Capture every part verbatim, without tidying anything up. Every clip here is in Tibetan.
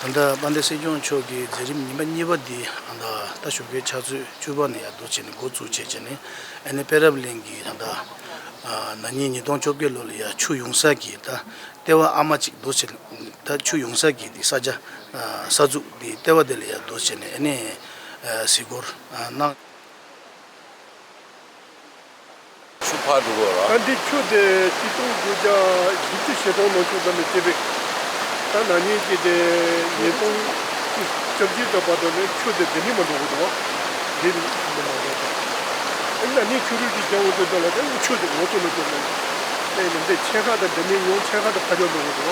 ད་ལྟ་དཔལ་ལྡན་སྲིད་སྐྱོང་མཆོག་གིས་མཛད་རིམ་ཉི་མ་གཉིས་པ་འདི་ཨ་ད་ད་ཞོགས་ཀའི་ཕྱག་ཚོད་བཅུ་པ་ནས་ཡར་འདུག་བྱས་ནས་འགོ་བཙུགས་བྱས་བྱས་ནས་ཨ་ནི་པད་རབ་གླིང་གི་ད་ལྟ་ན་ནིང་ཉིས་སྟོང་བཅོ་བརྒྱད་ལོ་ལ་ཡར་ཆུ་ཡོང་ས་གི་ད་ལྟེ་བ་ཨ་མ་གཅིག་འདུག་བྱས་ནས་ད་ཆུ་ཡོང་ས་གི་འདི་ས་ཆ་ས་ཚུགས་འདི་ལྟེ་བ་དེ་ལ་ཡར་འདུག་བྱས་ནས་ཨ་ནི་གཟིགས་སྐོར་གནང་། ཆུ་ཕར་འགྲོ་དགོས་ར། ད་འདི་ཆུ་དེ་ཆིག་སྟོང་དགུ་བརྒྱ་བཞི་བཅུ་ཞེ་སྟོང་ནང་ཆུ་ཙམ་ནས་སྐྱེས་པའི། ད་ན་ནིང་གི་དེ་ཉིས་སྟོང་བཅོ་བརྒྱད་དང་བར་དུ་ནས་ཆུ་དེ་འདི་ནས་མ་འགྲོ་གི་འདུག་བ། འདི་ནས་མ་འགྲོ་ད། ཨ་ནི་ན་ནིང་ཆུ་རུད་ཀྱི་རྒྱ་འོ་དེ་ད་ལ་ད་ཆུ་དེ་ངོ་ཚོ་ལ་འགྲོ་མེད། ཨེ་ནི་འདི་ཆེ་ཁ་དང་འདི་ནས་ཡོང་ཆེ་ཁ་དང་ཕ་ཇོ་འགྲོ་གི་འདུག་བ།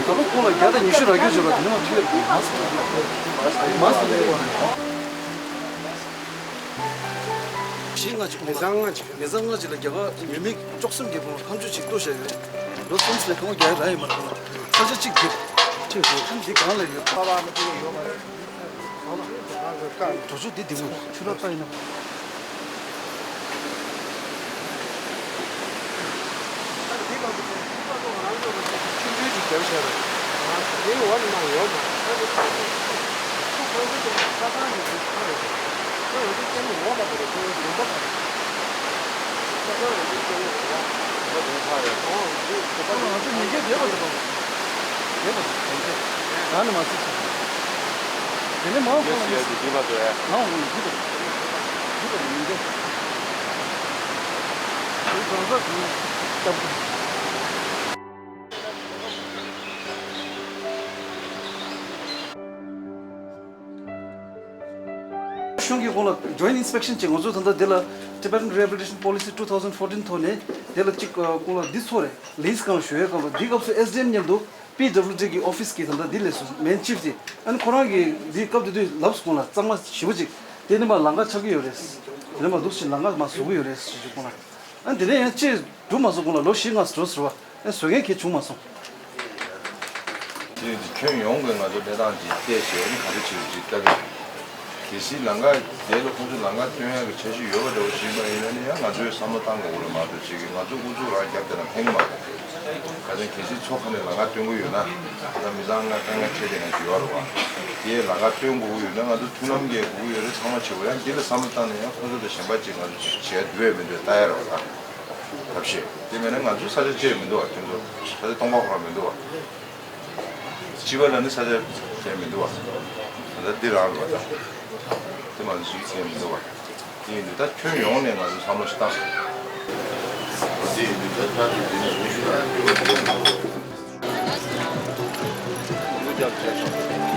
ད་ལོ་ཁོང་ལ་བརྒྱ་དང་ཉི་ཤུ་རག་རྒྱུ་བྱས་པ་དེ་ནས་མ་ཐུག་ཡོད་མ་སོང་། མ་སོང་། ཞིང་ལྔ་གཅིག་མི་ཚང་ལྔ་གཅིག་མི་ཚང་ལྔ་གཅིག་ལ་རྒྱ་གར་ཡུལ་མི་བཅུ་གསུམ་གྱིས་ཁོང་ལ་ཕམ་ཆུ་ཅིག་གཏོར་བཞག་ཡོད་རེད། ལོ་གསུམ་ཙམ་ཁོང་རྒྱ་གར་རག་ཡོད་མ་རེད། ཁོང་ལ་ས་ཆ་གཅིག་འདི་གཅིག་འདི་གང་ལ་ཡོད། འགྲོ་ཆུ་འདི་འདི་མོ་ཆུ་ར་ལྟ་ཡིན་ན། ང་ཚོ་ཉིན་རྒྱབ་བསྡད་པ་རེད་པ། བསྡད་པ་རེད། ང་ཚོ་ཉིན་རྒྱབ་བསྡད་པ་རེད། ང་ནི་མ་ཚིག་ཅིག་དེ་ནས་མ་ཁོང་ལ་ཡོད་དེ་འདི་བ་དེ། ང་འོང་འདི་དང་འདི་དང་ཉིན་རྒྱབ། དེ་གང་ཟག་གང་ལ་སྐྱབས། གཞུང་གིས་ཁོང་ལ་Joint Inspection བྱས། ང་ཚོ་ད་ལྟ་འདི་ལ་Tibetan Rehabilitation Policy two thousand fourteen ཐོག་ནས་འདི་ལ་གཅིག་ཁོང་ལ་འདི་ཚོ་རེད། Lease་སྒང་ཞུ་ཡས་སྒང་ལ་འདི་སྐབས་སུ་S D M མཉམ་དུ་P W D གི་office གི་ད་ལྟ་འདི་ལས་སུ་main chief དེ་ཨ་ནི་ཁོ་རང་གིས་འདི་སྐབས་དེ་དུས་ལབ་སོང་ལ། གཙང་མ་ཞེ་པོ་ཅིག་དེ་ནས་མ་ལམ་ཁ་ཆགས་ཀྱི་ཡོད་རེད། དེ་ནས་མ་འདུག་ཅིག་ལམ་ཁ་མ་བཟོ་གི་ཡོད་རེད་ཞེས་ཞུ་ཁོང་ལ། ཨ་ནི་དེ་ནས་ཡང་ཅིག་འགྲུབ་མ་སོང་། ཁོང་ལ་ལོ་བཞི་ལྔ་འགྲོ་ཟེར་བ། ཨ་བཟོ་མཁན་གྱིས་བྱུང་མ་སོང་། དེ་ཁྱོན་ཡོངས་ཀྱི་ང་ཚོ་གནས་སྟངས་ཅིག་བལྟས་བྱས་ནས་ག་རེ་བྱེད་ཅིག་ལྟ་གི་ཡོད། གལ་སྲིད་ལམ་ཁ་དེ་ལ་ཁོང་ཚོས་ལམ་ཁ་སྟོན་ཡག་གི་འཆར་གཞི་ཡོད་པ་འདྲ་བོ་ཞིག་ཡིན་པ་ཡིན་ན་ནི་ཡང་ང་ཚོས་བསམ་བློ་བཏང་དགོས་ཀྱི་རེད་མ་གཏོགས་ཅིག་གིས་ང་ཚོ་ཨུ་ཚུགས་རང་བརྒྱབ་བསྡད་ན་ཕན་གྱི་མ་རེད། ཁ་སང་གལ་སྲིད་ཚོགས་ཁག་ནས་ལམ་ཁ་སྟོན་གྱི་ཡོད་ན་ད་མི་ཚང་ལྔ་དཀའ་ངལ་འཕྲད་བསྡད་མཁན་ཅིག་ཡོད་རེད་བ། དེ་ལམ་ཁ་སྟོན་དགོས་ཀྱི་ཡོད་ན་ང་ཚོ་མཐུན་ལམ་འགེལ་དགོས་ཀྱི་ཡོད་རེད། ཚང་མ་བྱེད་དགོས། ཡང་འདི་ལ་བསམ་བློ་བཏང་ནས་ཡང་ཁོང་ཚོ་དང་གཞན་པ་ཅིག་ང་ཚོ་བྱེད་ཡ་འདུག་ཡོད་མི་འདུག་ལྟ་ཡ་རེད་བ་ད། ཐབས་ཤེས་དེ་མེད་ན་ང་ཚོའི་ས་ཆ་ཅི་ཡང་མི་འདུག་བ། ཁྱོད་ཚོ་ས་ཆ་སྟོང་པ་ཁོ་རང་མི་འདུག་བ། སྤྱི་པ་ལ་ནི་ས་ཆ་ཅི་ཡང་མི་འདུག་བ། ད་ལྟ་འདི་རང་རེད་བ་ད། དེ་མ་གཞི་ཅི་ཡང་མི་འདུག་བ། དེ་ཡིན་དུས་ད་ཁྱོན་ཡོངས་ནས་ང་ཚོ་བསམ་བློ་ཞིག་བཏང་། དེ་ཡིན་དུས་ད་ཆ་ཚོད་དེ་ནས་ཉི་ཤུ་ལ་འགྱུར་བ་ཅི་ཡང་མི་འདུག་བ།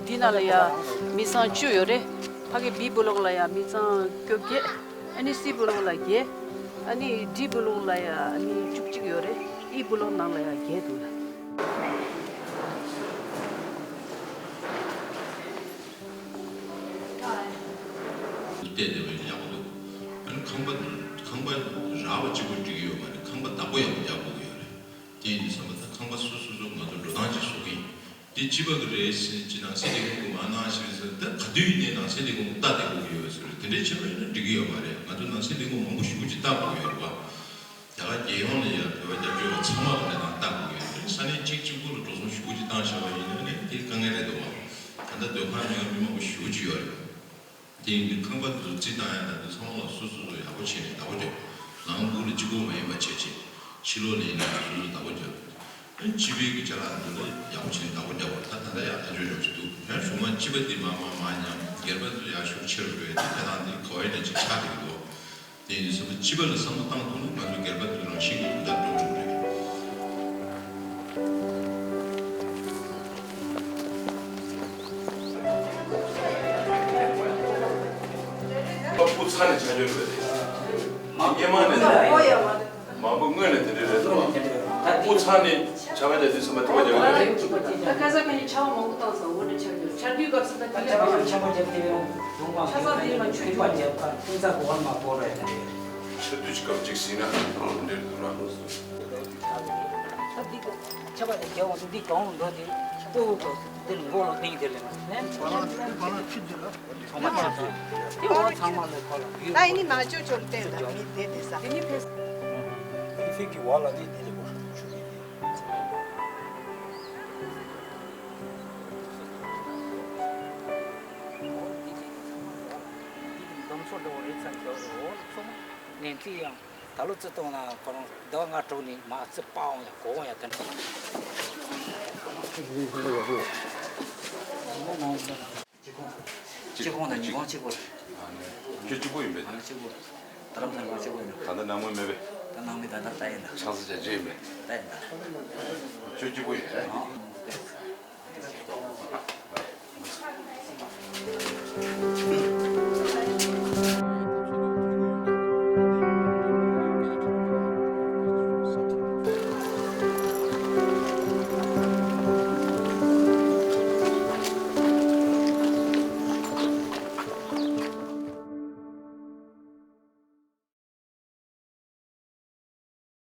འདི་ནང་ལ་ཡ་མི་ཚང་བཅུ་ཡོད་རེད། ཕ་གི་B block ལ་ཡ་མི་ཚང་བཅོ་བརྒྱད། ཨ་ནི་C block ལ་བརྒྱད། ཨ་ནི་D block ལ་ཡ་ཨ་ནི་བཅུ་གཅིག་ཡོད་རེད། E block ནང་ལ་ཡ་བརྒྱད་འདུག་ལ། བལྟས་བསྡད་པ་ཡིན་ན་ཡག་པོ་འདུག་ཨ་ནི་ཁང་པ་ཁང་པ་རགས་པ་གཅིག་པོ་འགྲིག་གི་ཡོད་མ་རེད། ཁང་པ་བདག་པོ་ཡག་པོ་རྒྱག་དགོས་ཀྱི་ཡོད་རེད། དེ་ཡིན་དུས་ཙམ་པ་ད་ཁང་པ་སོ་སོ་སོ་ང་ཚོ་འགྲོ་སྟངས་ཅིག་བཟོ་གི་ཡིན། འདི་སྤྱི་པ་གི་རེད་ཟེར་ཅིག་ནང་སྲིད་ལས་ཁུངས་ཀྱི་མ་གནང་ཞིག་ཟེར་ད་ག་དུས་ཡིན་ནའི་ནང་སྲིད་ལས་ཁུངས་ལྟ་བསྡད་དགོས་ཀྱི་ཡོད་ཟེར་དེ་འདྲའི་བྱས་པ་ཡིན་ན་འགྲིག་གི་ཡོད་མ་རེད། ང་ཚོ་ནང་སྲིད་ལས་ཁུངས་མང་པོ་ཞེ་པོ་ཅིག་ལྟ་དགོས་ཀྱི་ཡོད་རེད་བ། རྒྱ་གར་རྒྱལ་ཡོངས་ལ་ཡ་བོད་པ་སྐྱབས་བཅོལ་བ་ཚང་མ་གི་ལས་ཁང་ལྟ་དགོས་ཀྱི་ཡོད་རེད། ས་གནས་གཅིག་གཅིག་པུ་ལ་འགྲོ་སོང་ཞེ་པོ་ཅིག་བཏང་བཞག་པ་ཡིན་ན་ནི་དེ་དཀའ་ངལ་རེད་འདུག་བ། ད་ལྟ་སྡོད་ཁང་མེད་མཁན་མི་མང་པོ་ཞེ་པོ་ཅིག་ཡོད་རེད། དེ་ཡིན་དུས་ཁང་པ་འདི་ཚོ་རྩིས་བཏང་ཡ་ད་འདི་ཚང་མ་ལ་སོ་སོ་སོ་ཡག་པོ་བྱས་ནས་བདག་པོ་རྒྱབ། ནང་ཁུལ་ལ་གཅིག་པོ་མ་ཡིན་པ་བྱས་བྱས། ཕྱི་ལོགས་ལ་ཡིན་ན་སོ་སོ་བདག་པོ་རྒྱབ། ཨ་ནི་སྤྱི་པའི་གི་ཅ་ལག་འདི་ལ་ཡག་པོ་བྱས་ནས་བདག་པོ་རྒྱབ་པ་ད་ད་ལྟ་ཡག་ཐག་ཆོད་ཆོད་ཅིག་འདུག་ཡང་གཞུག་མ་སྤྱི་པ་འདི་མ་མ་མ་ཉམས་སྒེར་པ་ཚོ་ཡག་ཤུགས་ཆེ་རུ་འགྲོ་ཡ་དེ་ད་ལྟ་འདི་ག་བ་ཡིན་ན་ཅིག་ཆགས་བསྡད་ཀྱི་འདུག་དེ་ཡིན་དུས་སྤྱི་པ་ལ་བསམ་བློ་བཏང་ཐུབ་ན་ང་ཚོ་སྒེར་པ་ཚོ་རང་བཞིན་གྱིས་འདི་ལྟར་འགྲོ་ཐུབ་ཀྱི་རེད། སྤུ་ཚ་ནས་ཆ་འཇོག་རེད། མ་སྔོན་མ་ནས་མ་པོ་སྔོན་ནས་དེ་འདྲ་རེད་དོ། སྤུ་ཚ་ནས་ཆ་ག་རྒྱ་དུས་སུ་མ་ཐུབ་པ་རྒྱག་གི་རེད། ད་ཁ་སང་ཁ་ཉིན་ཆར་པ་མང་པོ་བཏང་སོང་། འོ་འདྲ་ཆར་དུས་ཆར་དུས་སྐབས་སུ་ད་དེ་ལས་མང་ཆར་པ་རྒྱབ་དེ་ཡོང་། ཆ་ཚང་དེ་ལ་ཆུ་ཆུ་པ་རྒྱབ་ཁ་ཐུན་ཚ་གོ་བ་མ་གོ་རེད། ཆར་དུས་སྐབས་གཅིག་ཟིན་ན་འདིར་འདུག་ར། ད་འདི་ཆར་པ་དེ་རྒྱབ་འོང་དུས་འདི་གང་འགྲོ་དེ་སྤུ་གུ་འདིར་མགོ་ལ་ལྡིང་དེ་ལས་མ་ནས་གོ་ལ་གོ་ལ་ཆུ་འདི་ལ། ཚང་མ་ཆགས་སོང་། དེ་འོ་ཚང་མ་ལ་ཁོ་ལ་ཡུལ། ད་ཡིན་ནི་ནང་ཆོས་ཆོས་ལ་བསྟན་ད་མི་དེ་དེ་ས། དེ་ནི་ཕེ། ཨི་ཕིག་གི་བ་ལ་དེ་དེ་ལས་གོ་ཆུ་དེ་དེ། འདམ་ཚོ་འདྲ་བོ་རེད་ཚ་འདྲ་བོ་འོ་ཚོ་མ་ནན་ཙི་ཡང་ད་ལོ་ཙི་གཏོང་ན་ཁོ་རང་ཟླ་བ་ལྔ་དྲུག་ནི་མ་ཙི་པ་འོང་ཡ་གོ་འོང་ཡ་དེ་འདྲ། གཅིག་ཁོང་དང་ཉི་ཁོང་གཅིག་པོ་རེད། ཁྱོད་གཅིག་པོ་ཡིན་པས། ང་གཅིག་པོ། ད་རམ་ས་ང་གཅིག་པོ་ཡིན། ད་ལྟ་ནང་མི་མེད་པས། ད་ནང་མི་ད་ལྟ་ལྟ་ཡིན་ད། ཆང་ས་བྱ་རྗེས་ཡིན་པས། ལྟ་ཡིན་ད། ཁྱོད་གཅིག་པོ་ཡིན། ཨ།